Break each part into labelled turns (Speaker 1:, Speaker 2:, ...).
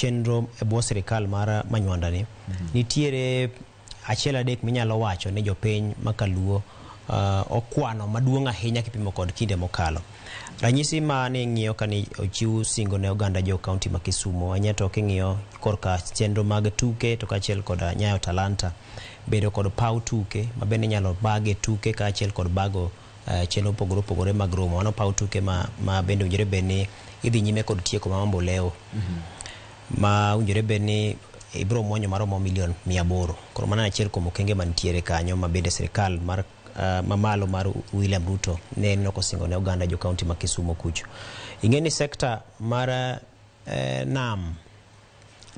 Speaker 1: chenro e bwo sirikal mar Manywanda ni, nitiere achiel adek minyalo wacho ni jopiny ma Kaluo okwano maduong' ahinya kipimo kod kinde mokalo. Ranyisi ma ne ing'iyo ka ni ochiw singo ne oganda jo kaunti ma Kisumu, ahinya to king'iyo korka chenro mag tuke to kaachiel kod nyayo talanta, bedo kod paw tuke ma bende inyalo bage tuke kaachiel kod bago chenro mopogore opogore mag romo. Mano paw tuke ma bende owinjore bed ni idhi nyime kod tieko ma Mamboleo, ma owinjore bed ni ibiro muonyo maromo milion 800. Koro mano en achiel kuom okenge mantiere kanyo ma bende sirikal mar mamalo mar William Ruto ne neno kosingo ne oganda jo kaunti ma Kisumu kucho. Ing'e ni sekta mar nam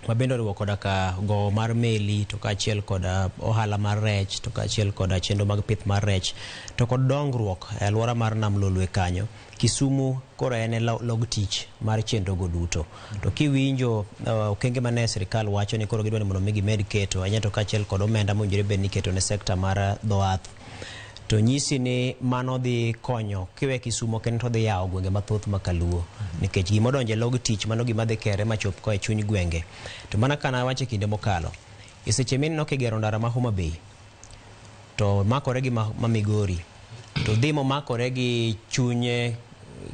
Speaker 1: ma bende oriwo koda ka gowo mar meli to kaachiel koda ohala mar rech to kaachiel koda chenro mag pith mar rech to kod dongruok e alwora mar nam Lolwe kanyo, Kisumu koro en e log tich mar chenro go duto. To kiwinjo okenge mane sirikal wacho ni koro gidwa ni mondo mi gimed keto ahinya to kaachiel kod omenda mowinjore bed ni iketo ne sekta mar dho wath, to nyisi ni mano dhi konyo kiwe Kisumu kende to dhi yawo gwenge mathoth ma Kaluo, nikech gima odonjo e log tich mano gima dhi kere machop koa e chuny gwenge. To mana kana wacho e kinde mokalo, e seche mineno kigero ndara ma Homa Bay to makore gi ma Migori to dhi momakore gi chunye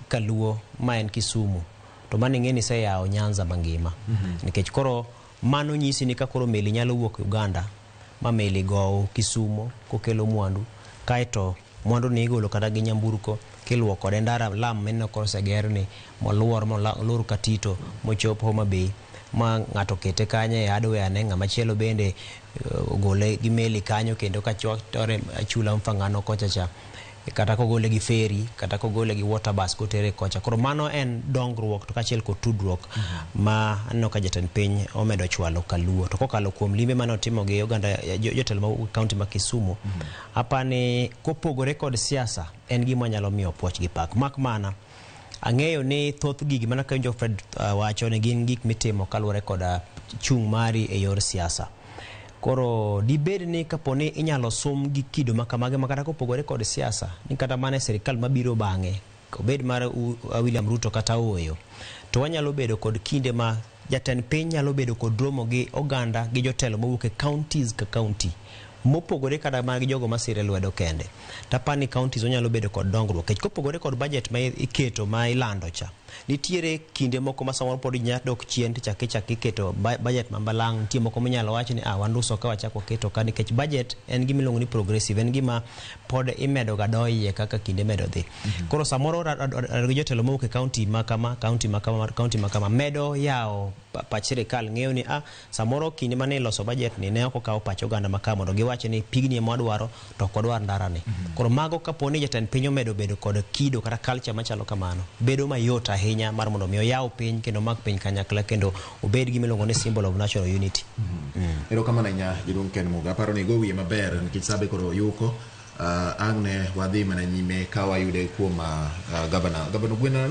Speaker 1: Kaluo ma en Kisumu, to mano ing'e ni iseyawo Nyanza mangima, nikech koro mano nyisi ni ka koro meli nyalo wuok Uganda ma meli gow Kisumo kokelo mwandu, kaeto mwandu ni igolo kata gi nyamburko kiluwo kode ndara lam mineno koseger ni moluor molor Katito mochop Homa Bay ma ng'ato kete kanyo e hardware ne ng'ama chielo bende ogole gi meli kanyo kendo kachwakore chula Mfangano kocha cha, kata kogole gi ferry kata kogole gi water bus kotere kocha. Koro mano en dongruok to kaachiel kod tudruok ma aneno ka jatend piny omedo chwalo Kaluo. To kokalo kuom limbe mane otimo gi oganda jotelo ma kaunti ma Kisumu, apani kopogore kod siasa en gima nyalo miyo puoch gi pak. Mak mana ang'eyo ni thoth gigi mana ka winjo Fred wacho ni gin gik mitimo kaluwore kod chung' mari e yor siasa. Koro dibed ni kapo ni inyalo sum gi kido ma kamagi ma kata kopogore kod siasa, ni kata mana e sirikal mabiro bang'e, obed mar William Ruto kata ooyo, to wanyalo bedo kod kinde ma jatend piny nyalo bedo kod romo gi oganda gi jotelo mowuok e counties ka county mopogore kata mana gi jogo masire lwedo kende. Tapani counties onyalo bedo kod dongruok nikech kopogore kod budget ma iketo ma ilando cha, nitiere kinde moko ma samoro pod inya dok chien tichak ichak iketo budget ma balang'. Nitie moko minyalo wach ni wanduso ka wachak waketo ka, nikech budget en gima iluongo ni progressive, en gima pod imedo ga doye kaka kinde medo dhi. Koro samoro gi jotelo mowuok e county ma kama, county ma kama, county ma kama medo yawo pach sirikal ng'eyo ni samoro kinde mane iloso budget ni ne ok okaw pach oganda ma ka mondo giwach ni pigni ema wadwaro to ok wadwar ndara ni. Koro mago kapo ni jatend piny omedo bedo kod kido kata culture machalo kamano, bedo mayot ahinya mar mondo mi oyaw piny kendo omak piny kanyakla kendo obed gima iluongo ni symbol of national unity.
Speaker 2: Erokamano ahinya jaduong' Ken Muga. Aparo ni igo wiye maber nikech sabe koro yuko. Ang' ne wadhi mana nyime ka wayude kuom gavana. Gavana Ogweno.